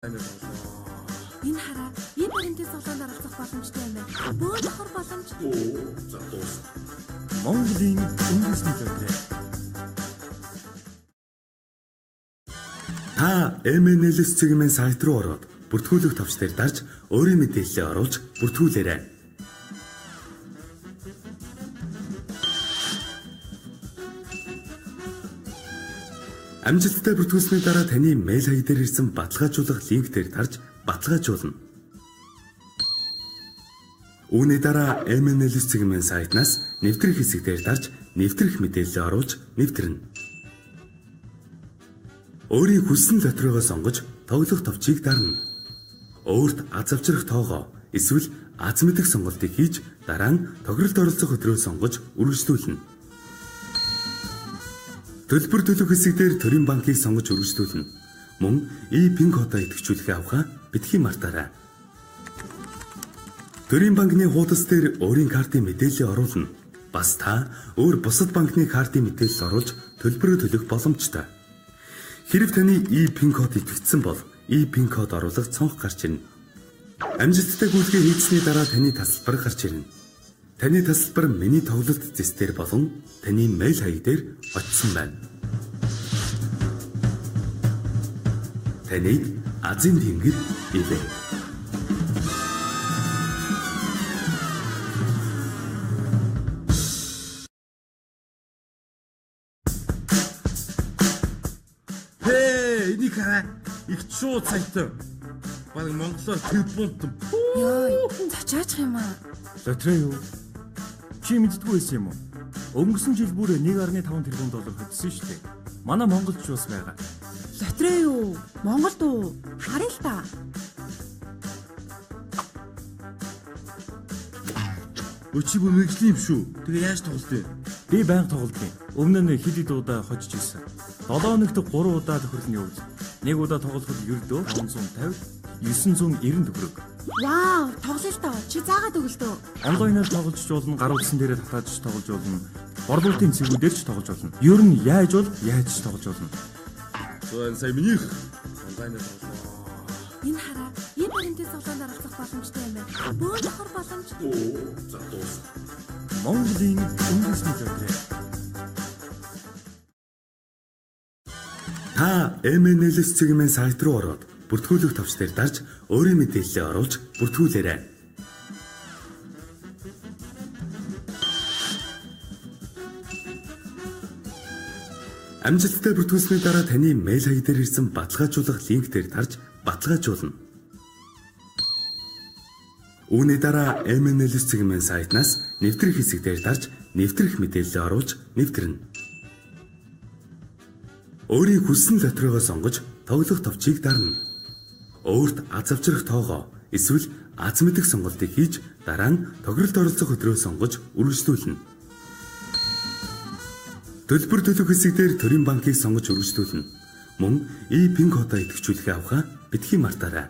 Энэ хараа, ийм баримтын цуглаанд оролцох боломжтой юм байна. Бөөн давхар боломж. За дуусна. Монголын үндэсний лотерей. Та MNLS цэгмэн сайт руу ороод бүртгүүлэх товч дээр дарж өөрийн мэдээллээ оруулж бүртгүүлээрэй. Амжилттай бүртгүүлсний дараа таны мэйл хаяг дээр ирсэн баталгаажуулах линк дээр дарж баталгаажуулна. Үүний дараа MNLS цэгмэн сайтнаас нэвтрэх хэсэг дээр дарж нэвтрэх мэдээллээ оруулж нэвтрэнэ. Өөрийн хүссэн лотерейгоо сонгож тоглох товчийг дарна. Өөрт аз авчрах тоогоо эсвэл аз мэдэх сонголтыг хийж дараа нь тохиролд оролцох өдрөө сонгож үргэлжлүүлнэ. Төлбөр төлөх хэсэг дээр төрийн банкыг сонгож үргэлжлүүлнэ. Мөн e-PIN кодоо идэвхжүүлэхээ авахаа битгий мартаарай. Төрийн банкны хуудас дээр өөрийн картын мэдээллээ оруулна. Бас та өөр бусад банкны картын мэдээлэл оруулж төлбөрөө төлөх боломжтой. Хэрэв таны e-PIN код идэвхжсэн бол e-PIN код оруулах цонх гарч ирнэ. Амжилттай гүйлгээ хийсний дараа таны тасалбар гарч ирнэ. Таны тасалбар миний тоглолт зэс дээр болон таны мэйл хаяг дээр очсон байна. Таныг азийн тэнгэр ивэ. Хээ, энийг хараа. Их шууд сайтан. Баг монголоор тэрбумт. Йой, цочоочих юм аа. Лотерей юу? Чи мэддэггүй байсан юм уу? Өнгөрсөн жил бүр 1.5 тэрбум доллар хөдөлсөн шүү дээ. Манай Монголд ч бас байгаа. Лотерей юу? Монголд уу? Харъя л та. Өчиг бүр мэргэжлийн юм шүү. Тэгээ яаж тоглолт вэ? Би байнга тоглолтын. Өмнө нь хэд хэд удаа хожиж ирсэн. 7 хоногт 3 удаа тохирол нь явуулна. Нэг удаа тоглоход ердөө 550 990 төгрөг. Вау, тоглоё л доо. Чи заагаад өгөл дөө. Онлайнаар тоглож болно, гар утсан дээрээ татааж тоглож болно. Борлуулалтын цэгүүдээр ч тоглож болно. Ер нь яаж бол яаж ч тоглож болно. За сая минийх онлайнаар тоглолоо. Энэ хараа, ийм баримтын цуглаанд оролцох боломжтой юм байна. Бөөн давхар боломж. За дуусна. Монголын үндэсний лотерей. Та MNLS цэгмэн сайт руу ороод бүртгүүлэх товч дээр дарж өөрийн мэдээллээ оруулж бүртгүүлээрэй. Амжилттай бүртгүүлсний дараа таны мэйл хаяг дээр ирсэн баталгаажуулах линк дээр дарж баталгаажуулна. Үүний дараа MNLS цэгмэн сайтнаас нэвтрэх хэсэг дээр дарж нэвтрэх мэдээллээ оруулж нэвтрэнэ. Өөрийн хүссэн лотерейгоо сонгож тоглох товчийг дарна. Өөрт аз авчрах тоогоо эсвэл аз мэдэх сонголтыг хийж дараа нь тохиролд оролцох өдрөө сонгож үргэлжлүүлнэ. Төлбөр төлөх хэсэг дээр төрийн банкыг сонгож үргэлжлүүлнэ. Мөн e-PIN кодоо идэвхжүүлэхээ авахаа битгий мартаарай.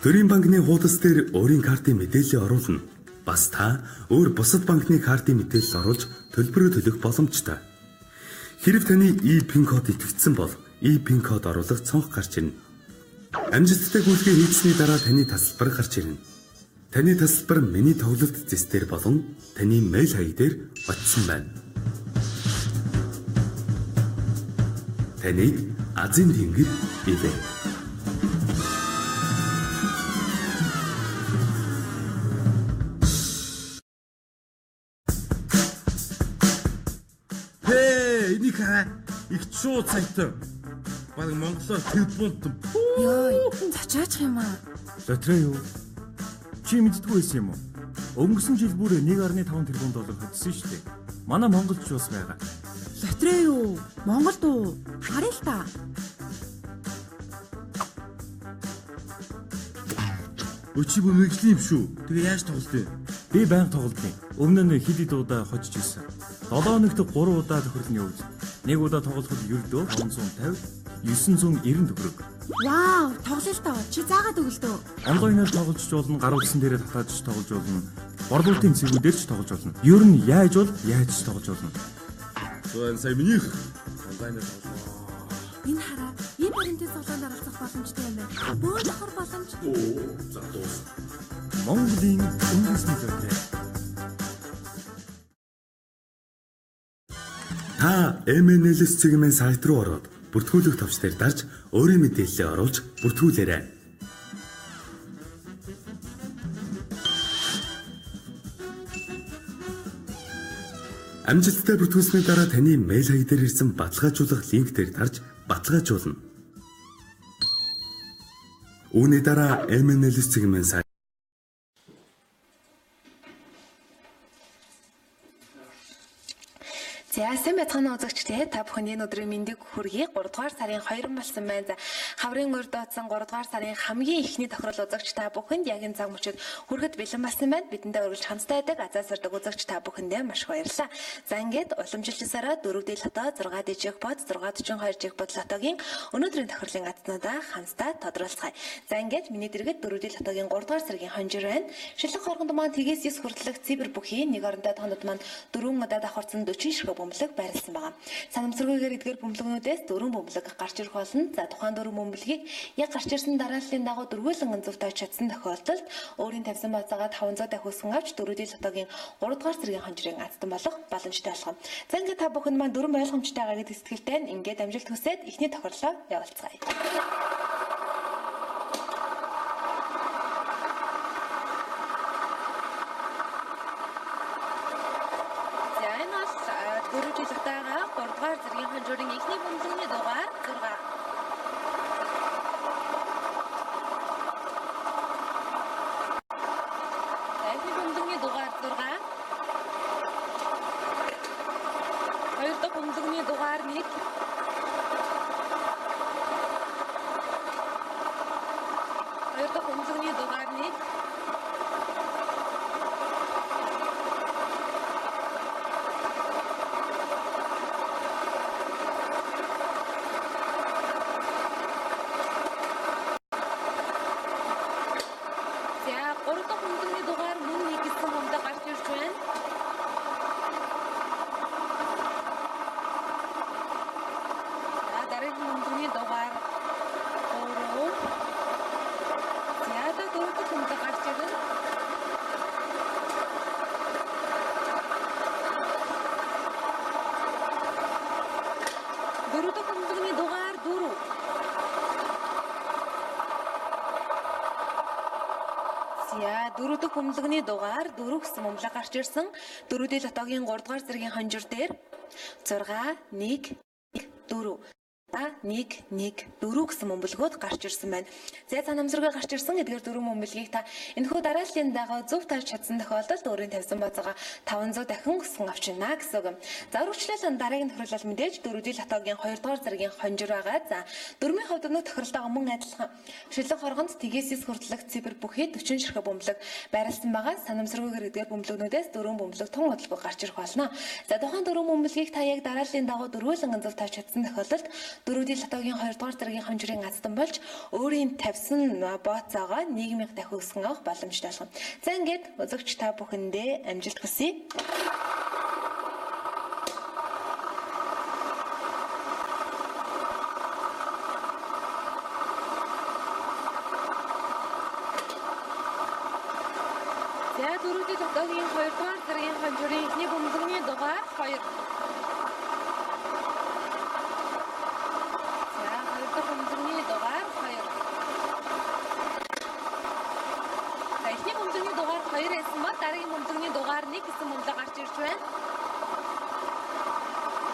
Төрийн банкны хуудас дээр өөрийн картын мэдээллээ оруулна. Бас та өөр бусад банкны картын мэдээлэл оруулж төлбөрөө төлөх боломжтой. Хэрэв таны e-PIN код идэвхжсэн бол e-PIN код оруулах цонх гарч ирнэ. Амжилттай гүйлгээ хийсний дараа таны тасалбар гарч ирнэ. Таны тасалбар миний тоглолт зэс дээр болон таны мэйл хаяг дээр очсон байна. Таныг азийн тэнгэр ивэ. Хээ, энийг хараа. Их шууд сайтан. Баг монголоор тэрбумт. Йой, цочоочих юм аа. Лотерей юу? Чи мэддэггүй байсан юм уу? Өнгөрсөн жил бүр 1.5 тэрбум доллар хөдөлсөн шүү дээ. Манай Монголд ч бас байгаа. Лотерей юу? Монголд уу? Харъя л та. Өчиг бүр мэргэжлийн юм шүү. Тэгээ яаж тоглолт вэ? Би байнга тоглолтын. Өмнө нь хэд хэд удаа хожиж ирсэн. 7 хоногт 3 удаа тохирол нь явуулна. Нэг удаа тоглоход ердөө 550 990 төгрөг. Вау, тоглоё л доо. Чи заагаад өгөл дөө. Онлайнаар тоглож болно, гар утсан дээрээ татааж тоглож болно. Борлуулалтын цэгүүдээр ч тоглож болно. Ер нь яаж бол яаж ч тоглож болно. За сая минийх онлайнаар тоглолоо. Энэ хараа, ийм баримтын баримтын цуглаанд оролцох боломжтой юм байна. Бөөн давхар боломж. За дуус. Монголын үндэсний лотерей. Та MNLS цэгмэн сайт руу ороод бүртгүүлэх товч дээр дарж өөрийн мэдээллээ оруулж бүртгүүлээрэй. Амжилттай бүртгүүлсний дараа таны мэйл хаяг дээр ирсэн баталгаажуулах линк дээр дарж баталгаажуулна. Үүний дараа MNLS цэгмэн сайт За сайн байцгаана үзэгчдээ, та бүхэнд энэ өдрийн мэндийг хүргэе. 3 дугаар сарын 2 болсон байна. За хаврын урд дооцсон 3 дугаар сарын хамгийн эхний тохирол үзэгч та бүхэнд яг энэ цаг мөчид хүрэхэд бэлэн болсон байна. Бидэнтэй үргэлж хамттай байдаг азаа сардаг үзэгч та бүхэндээ маш их баярлалаа. За ингээд уламжлалсараа 4 D лото, 6 D джекпот, 642 джекпот лотогийн өнөөдрийн тохирлын атнуудаа хамтдаа тодруулцгаая. За ингээд миний дэргэд 4 D лотогийн 3 дугаар саргийн хонжир байна. Шилэг хоргонд маань тэгээс 9 хүртэлх цэвэр бүхий нэг орондоо тонод маань 4 удаа давхарсан 40 ширхэг бөмбөлөг байрласан байгаа. Санамсаргүйгээр эдгээр бөмбөлгнүүдээс 4 бөмбөлөг гарч ирэх болно. За тухайн 4 бөмбөлгийг яг гарч ирсэн дарааллын дагуу дөрвөлэн зөв тавьж чадсан тохиолдолд өөрийн тавьсан бацаагаа 500 дахь өсгөн авч 4D лотогийн 3 дугаар зэргийн хонжрын азтан болох боломжтой болох юм. За ингээд та бүхэнд маань дөрвөн ойлгомжтой байгаа гэдэгт итгэлтэй байна. Ингээд амжилт хүсээд эхний тохирлоо явуулцгаая. За энэ бол 4 жил удаага 3 дугаар зэргийн хонжуурын эхний бөмбөлгөний дугаар 6. За эхний бөмбөлгөний дугаар 6. Хоёр дахь бөмбөлгөний дугаар 1. Хоёр дахь бөмбөлгөний дугаар 1. За 3 дахь бөмбөлгөний дугаар мөн 1 гэсэн бөмбөлөг гарч ирж байна. За дараагийн бөмбөлгөний дугаар 3. За одоо 4 дахь бөмбөлөг гарч ирнэ. Дөрөв дахь бөмбөлгөний дугаар 4. За дөрөв дэх бөмбөлгөний дугаар 4 гэсэн бөмбөлөг гарч ирсэн. 4D лотогийн 3 дугаар зэргийн хонжир дээр 6 1 4 1 1 4 гэсэн бөмбөлгүүд гарч ирсэн байна. За санамсаргүй гарч ирсэн эдгээр дөрвөн бөмбөлгийг та энэхүү дарааллын дагуу зөв тавьж чадсан тохиолдолд өөрийн тавьсан бацаага 500 дахин өсгөн авчирна гэсэн үг. За үргэлжлэл дараагийн тохиолдол мэдээж 4D лотогийн 2 дугаар зэргийн хонжир байгаа. За дөрмийн хувьд өнөө тохиролтойгоо мөн адилхан шилэг хоргонд тэгээс 9 хүртэлх цэвэр бүхий 40 ширхэг бөмбөлөг байрласан байгаа. Санамсаргүйгээр эдгээр бөмбөлгнүүдээс дөрвөн бөмбөлөг тун удалгүй гарч ирэх болно. За тухайн дөрвөн бөмбөлгийг та яг дарааллын дагуу дөрвөлэн зөв тавьж чадсан тохиолдолд 4D лотогийн 2 дугаар зэргийн хонжирын азтан болж өөрийн тавьсан бооцоогоо 1000 дахин өсгөн авах боломжтой болох. За ингээд үзэгч та бүхэндээ амжилт хүсье. За 4D лотогийн 2 дугаар зэргийн хонжирын эхний бөмбөлгөний дугаар 2. За хоёр дахь бөмбөлгөний дугаар 2. За эхний бөмбөлгөний дугаар 2 байсан бол дараагийн бөмбөлгөний дугаар 1 гэсэн бөмбөлөг гарч ирж байна.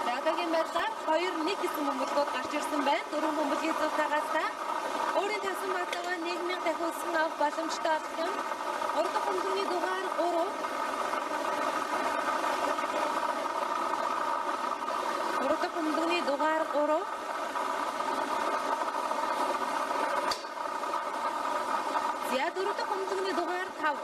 За одоогийн байдлаар 2 1 гэсэн бөмбөлгүүд гарч ирсэн байна. Дөрвөн бөмбөлгийн зөв тагаас та өөрийн тавьсан баатайгаа 1000 дахин өсгөн авах боломжтой болох юм. 3 дахь бөмбөлгөний дугаар 3. 3 дахь бөмбөлгөний дугаар 3. За 4 дахь бөмбөлгөний дугаар 5.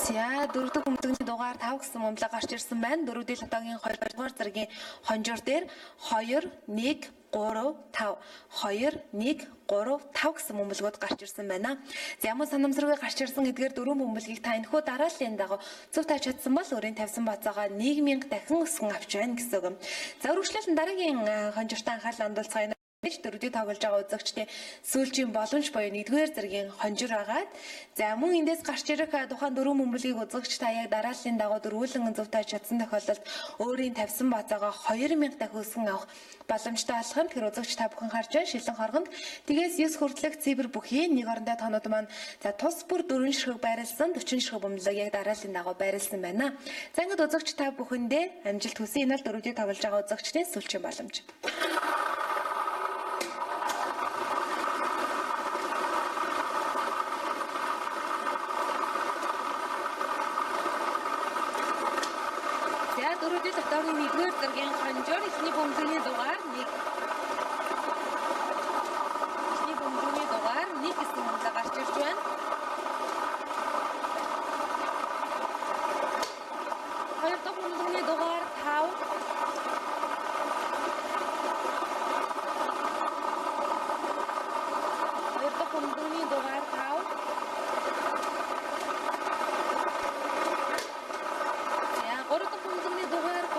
За 4 дахь бөмбөлгөний дугаар 5 гэсэн бөмбөлөг гарч ирсэн байна. 4D лотогийн 2 дугаар зэргийн хонжир дээр 2 1 3 5 2 1 3 5 гэсэн бөмбөлгүүд гарч ирсэн байна. За ямар санамсаргүй гарч ирсэн эдгээр дөрвөн бөмбөлгийг та энэхүү дарааллын дагуу зөв тааж чадсан бол өөрийн тавьсан бацаагаа 1000 дахин өсгөн авч байна гэсэн үг. За үргэлжлүүлэн дараагийн хонжирт анхаарлаа хандуулцгаая. Дөрөвдөө тоглож байгаа үзэгчдийн сүүлчийн боломж буюу нэгдүгээр зэргийн хонжир байгаад, за мөн эндээс гарч ирэх тухайн дөрвөн бөмбөлгийг үзэгч та яг дарааллын дагуу дөрвүүлэн зөв тааж чадсан тохиолдолд өөрийн тавьсан бацаагаа 2000 дахин өсгөн авах боломжтой болох юм. Тэгэхээр үзэгч та бүхэн харж байна. Шилэн хоргонд тэгээс 9 хүртэлх цифр бүхий нэг орондоо тоонууд маань за тус бүр дөрвөн ширхэг байрлсан 40 ширхэг бөмбөлөг яг дарааллын дагуу байрлсан байна. За ингээд үзэгч та бүхэндээ амжилт хүсье. Энэ бол дөрөвдөө тоглож байгаа үзэгчдийн сүүлчийн боломж. Дөрөвдөө лотогийн нэгдүгээр зэргийн хонжоор эхний бөмбөгийн дугаар 1. Эхний бөмбөгийн дугаар 1 гэсэн бөмбөлөг гарч ирж байна. Хоёр дахь бөмбөгийн дугаар 5. Хоёр дахь бөмбөгийн дугаар 5. Гурав дахь бөмбөгийн дугаар 3.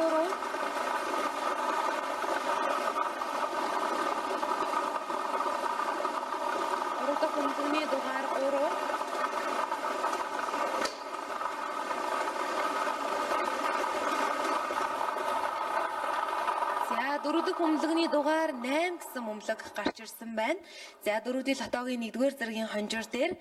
Гурав дахь бөмбөгийн дугаар 3. За дөрөв дэх бөмбөгийн дугаар 8 гэсэн бөмбөлөг гарч ирсэн байна. За дөрөвдийн лотогийн нэгдүгээр зэргийн хонжир дээр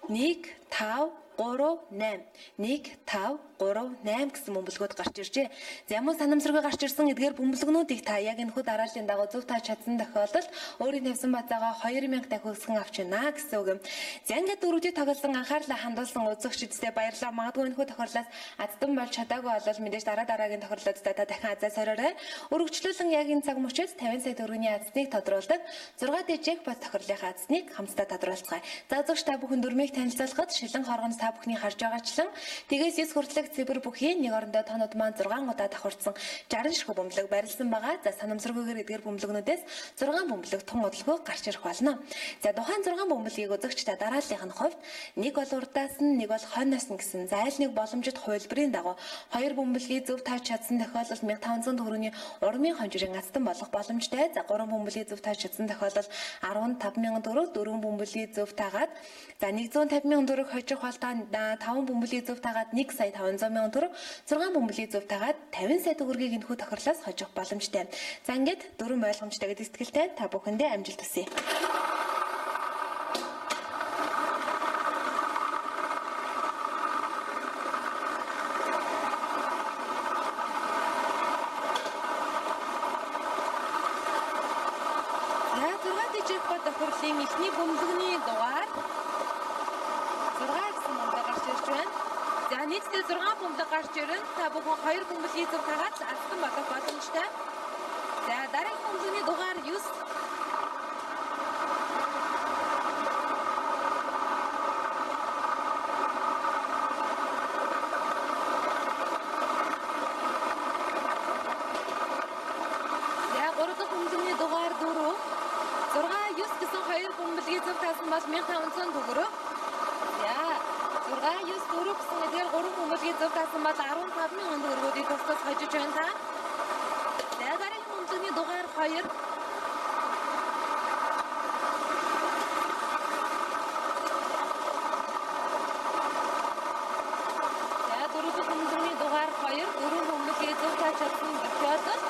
1 5 3 8 1 5 3 8 гэсэн бөмбөлгүүд гарч иржээ. За ямар санамсаргүй гарч ирсэн эдгээр бөмбөлгнүүдийг та яг энэхүү дарааллын дагуу зөв тааж чадсан тохиолдолд өөрийн тавьсан бацаагаа 2000 дахин өсгөн авч байна гэсэн үг юм. За ингээд дөрөвдөө тоглосон анхаарлаа хандуулсан үзэгчдээ баярлалаа. Магадгүй энэхүү тохиолдлоос аздан болж чадаагүй бол мэдээж дараа дараагийн тохиолдлоод та дахин азаа сориорой. Өргөжлүүлэн яг энэ цаг мөчид 50 сая төгрөгийн азныг тодруулдаг 6 дэжээх бат тохирлынхаа азныг хамтдаа тодруулцгаая. За үзэгч та бүхэн дөрмийг танилцуулахад шилэн хоргонд та бүхний харж байгаачлан тэгээс 9 хүртэлх цэвэр бүхий нэг орондоо тоонууд маань 6 удаа давхарцсан 60 ширхэг бөмбөлөг барилсан байгаа. За санамсаргүйгээр эдгээр бөмбөлгнүүдээс 6 бөмбөлөг тун удалгүй гарч ирэх болно. За тухайн 6 бөмбөлгийг үзэгч та дарааллынх нь хувьд нэг бол урдаас нь, нэг бол хойноос нь гэсэн зайл нэг боломжит хувилбарын дагуу хоёр бөмбөлгийг зөв тавьж чадсан тохиолдолд 1500 төгрөгийн урмын хонжирын азтан болох боломжтой. За 3 бөмбөлгийг зөв тавьж чадсан тохиолдолд 15000 төгрөг, 4 бөмбөлгийг зөв таагаад за 150,000 төгрөг хожих болтоо 5 бөмбөлгийг зөв таагаад 1 сая 500,000 төгрөг, 6 бөмбөлгийг зөв таагаад 50 сая төгрөгийг энэхүү тохирлоос хожих боломжтой. За ингээд дөрвөн ойлгомжтой гэдэг итгэлтэй та бүхэндээ амжилт хүсье. За 6 дижих тохирлын эхний бөмбөлгөний дугаар 6 гэсэн бөмбөлөг гарч ирж байна. За нийтдээ 6 бөмбөлөг гарч ирэн та бүхэн 2 бөмбөлгийг зөв таагаад азтан болох боломжтой. За дараагийн бөмбөлгөний дугаар 9. За 3 дахь бөмбөлгөний дугаар 4. 6 9 гэсэн 2 бөмбөлгийг зөв таасан бол 1500 төгрөг. За 6 9 4 гэсэн эдгээр 3 бөмбөлгийг зөв таасан бол 15000 төгрөгүүдийг тусдаас хожиж байна та. За дараагийн бөмбөлгийн дугаар 2. За дөрөв дэх бөмбөлгийн дугаар 2 дөрвөн бөмбөлгийг зөв тааж чадсан тохиолдолд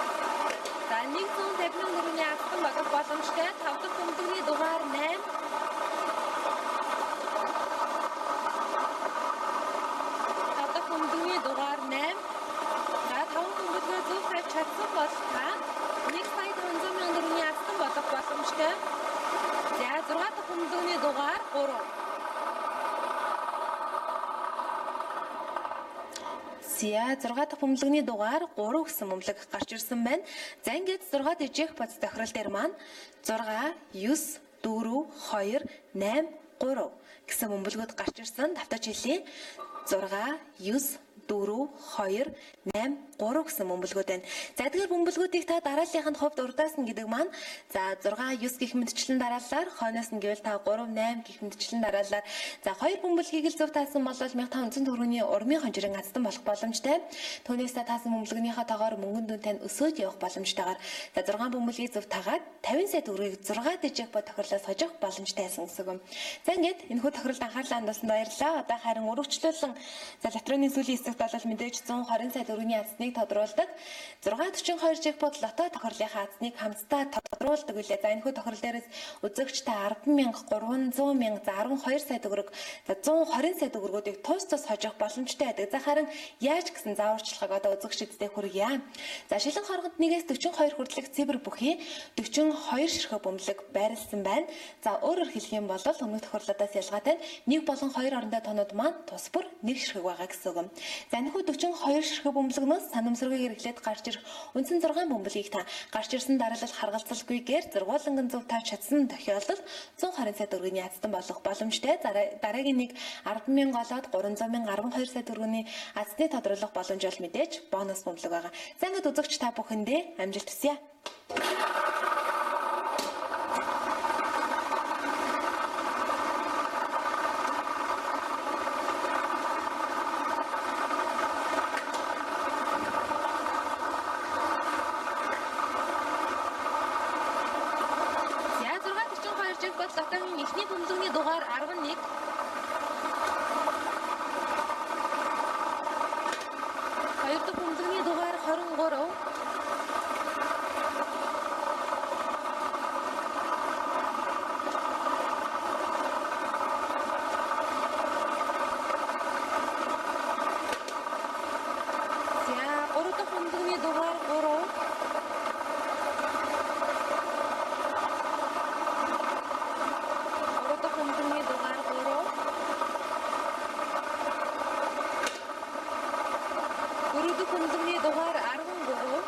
за 150,000 төгрөгийн азтан болох боломжтой. 5 дахь бөмбөлгийн дугаар 8. Бөмбөгийн дугаар 8. За 5 бөмбөлгөө зөв тавьж чадсан бол та 1 сая 500,000 төгрөгийн азтан болох боломжтой. За 6 дахь бөмбөгийн дугаар 3. За 6 дахь бөмбөлгөний дугаар 3 гэсэн бөмбөлөг гарч ирсэн байна. За ингээд 6 дижих бац тохирол дээр маань 6 9 4 2 8 3 гэсэн бөмбөлгүүд гарч ирсэн. Давтаж хэлье. 6 9 4 2 8 3 гэсэн бөмбөлгүүд байна. За эдгээр бөмбөлгүүдийг та дарааллынх нь хувьд урдаас нь гэдэг маань за 6 9 гэх мэтчлэн дарааллаар, хойноос нь гэвэл та 3 8 гэх мэтчлэн дарааллаар за хоёр бөмбөлгийг л зөв таасан бол 1500 төгрөгийн урмын хонжирын азтан болох боломжтой. Түүнээс та таасан бөмбөлгийнхаа тоогоор мөнгөн дүн тань өсөөж явах боломжтойгоор за 6 бөмбөлгийг зөв таагаад 50 сая төгрөгийг 6 джекпот тохирлоос хожих боломжтой байсан гэсэн үг. За ингээд энэхүү тохиролд анхаарлаа хандуулсанд баярлалаа. Одоо харин өргөжлүүлэн за лотроны сүүлийн хэсэгт бол мэдээж 120 сая төгрөгийн азтныг тодруулдаг 642 джекпот лото тохирлынхаа азтныг хамтдаа тодруулдаг үлээ. За энэхүү тохирол дээрээс үзэгчтэй 10,300 мянга за 12 сая төгрөг за 120 сая төгрөгүүдийг тус тус хожих боломжтой байдаг. За харин яаж гэсэн зааварчилгааг одоо үзэгчдэд хүргье. За шилэн хоргонд 1-ээс 42 хүртэлх цэвэр бүхий 42 ширхэг бөмбөлөг байрлсан байна. За өөрөөр хэлэх юм бол өмнөх тохиолдлуудаас ялгаатай нь 1 болон 2 орондоо тонууд маань тус бүр 1 ширхэг байгаа гэсэн үг. За энэхүү 42 ширхэг бөмбөлгнөөс санамсаргүй хэрэглээд гарч ирэх үндсэн 6 бөмбөлгийг та гарч ирсэн дараалал харгалзалгүйгээр зургууланган зөв тааж чадсан тохиолдолд 120 сая төгрөгийн азтан болох боломжтой. Дараагийн нэг 10,000 голоод 300,000 12 сая төгрөгийн азтны тодруулах боломж бол мэдээж бонус бөмбөлөг байгаа. За ингээд үзэгч та бүхэндээ амжилт хүсье. За 642 джекпот лотогийн эхний бөмбөлгөний дугаар 11. Хоёр дахь бөмбөлгөний дугаар 23. За гурав дахь бөмбөлгөний дугаар 3. Гурав дахь бөмбөлгөний дугаар 3. Дөрөв дэх бөмбөлгөний дугаар 13.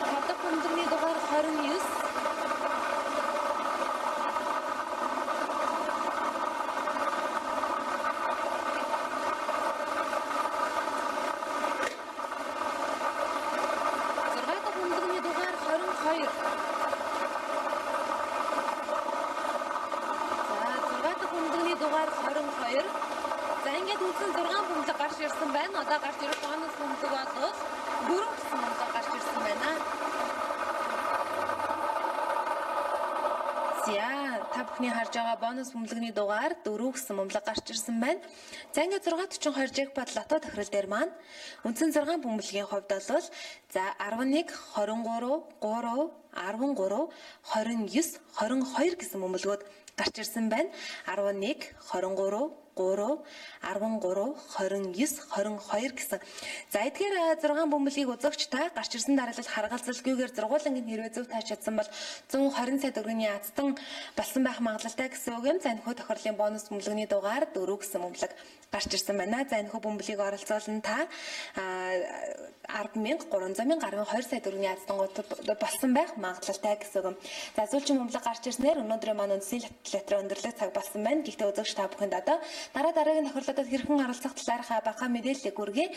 Тав дахь бөмбөлгөний дугаар 29. Зургаа дахь бөмбөлгөний дугаар 22. За 6 дахь бөмбөлгөний дугаар 22. За ингээд үндсэн 6 бөмбөлөг гарч ирсэн байна. Одоо гарч ирэх бонус бөмбөлөг бол 4 гэсэн бөмбөлөг гарч ирсэн байна. За та бүхний харж байгаа бонус бөмбөлгөний дугаар 4 гэсэн бөмбөлөг гарч ирсэн байна. За ингээд 642 джекпот лото тохирол дээр маань үндсэн 6 бөмбөлгийн хувьд бол за 11, 23, 3, 13, 29, 22 гэсэн бөмбөлгүүд гарч ирсэн байна. 11, 23, 3, 13, 29, 22 гэсэн. За эдгээр 6 бөмбөлгийг үзэгч та гарч ирсэн дараалал харгалзалгүйгээр зургуулангийн хэрвээ зөв тааж чадсан бол 120 сая төгрөгийн азтан болсон байх магадлалтай гэсэн үг юм. За энэхүү тохирлын бонус бөмбөлгөний дугаар 4 гэсэн бөмбөлөг гарч ирсэн байна. За энэхүү бөмбөлгийг оролцоолн та 10,300 12 сая төгрөгийн азтан болсон байх магадлалтай гэсэн үг юм. За сүүлчийн бөмбөлөг гарч ирснээр өнөөдрийн маань үндэсний лотерей өндөрлөх цаг болсон байна. Гэхдээ үзэгч та бүхэнд одоо дараагийн тохиолдолд хэрхэн оролцох талаарх бага мэдээллийг хүргэе.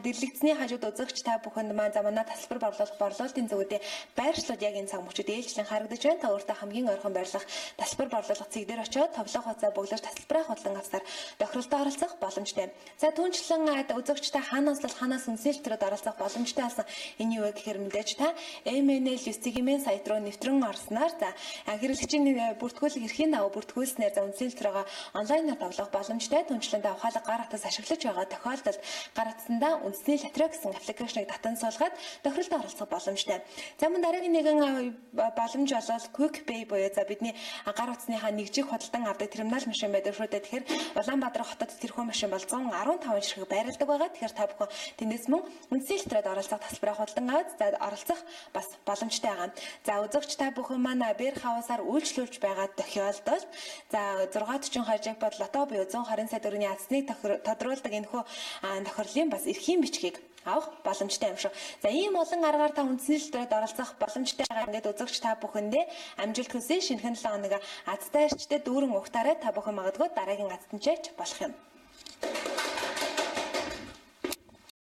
Дэлгэцний хажууд үзэгч та бүхэнд маань за манай тасалбар борлуулах борлуулалтын зүгүүдээ байршлууд яг энэ цаг мөчид ээлжлэн харагдаж байна. Та өөртөө хамгийн ойрхон байрлах тасалбар борлуулах цэг дээр очиод товлоо хугацаа бөглөж тасалбараа худалдан авсаар тохиролтоо оролцох боломжтой. За түүнчлэн үзэгч та хаанаас л ханаас үндэсний лотерейд оролцох боломжтой болсон. Энэ юу вэ гэхээр мэдээж та MNL 9-ийн сайт руу нэвтрэн орсноор за хэрэглэгчийн бүртгүүлэх эрхийн дагуу бүртгүүлснээр за үндэсний лотерейгаа онлайнаар тоглох боломжтой. Түнчлэн та ухаалаг гар утас ашиглаж байгаа тохиолдолд гар утсандаа үндэсний лотерей гэсэн аппликейшнийг татан суулгаад тохиролтоо оролцох боломжтой. За мөн дараагийн нэгэн боломж бол Quick Pay буюу за бидний гар утасныхаа нэгжих худалдан авдаг терминал машин байдаг шүү дээ. Тэгэхээр Улаанбаатар хотод тэрхүү машин бол 115 ширхэг байрладаг байгаа. Тэгэхээр та бүхэн тэндээс мөн үндэсний лотерейд оролцох тасалбараа худалдан аваад за оролцох бас боломжтой байгаа. За үзэгч та бүхэн манай Бэр хаусаар үйлчлүүлж байгаа тохиолдолд за 642 джекпот лото буюу 120 сая төгрөгийн азтныг тодруулдаг энэхүү тохирлын бас эрхийн бичгийг авах боломжтой юм шүү. За ийм олон аргаар та үндэсний дэлбэрээд оролцох боломжтой байгаа. Ингээд үзэгч та бүхэндээ амжилт хүсье. Шинэхэн 7 хоног азтай эрчтэй дүүрэн угтаарай. Та бүхэн магадгүй дараагийн азтанчаач болох юм.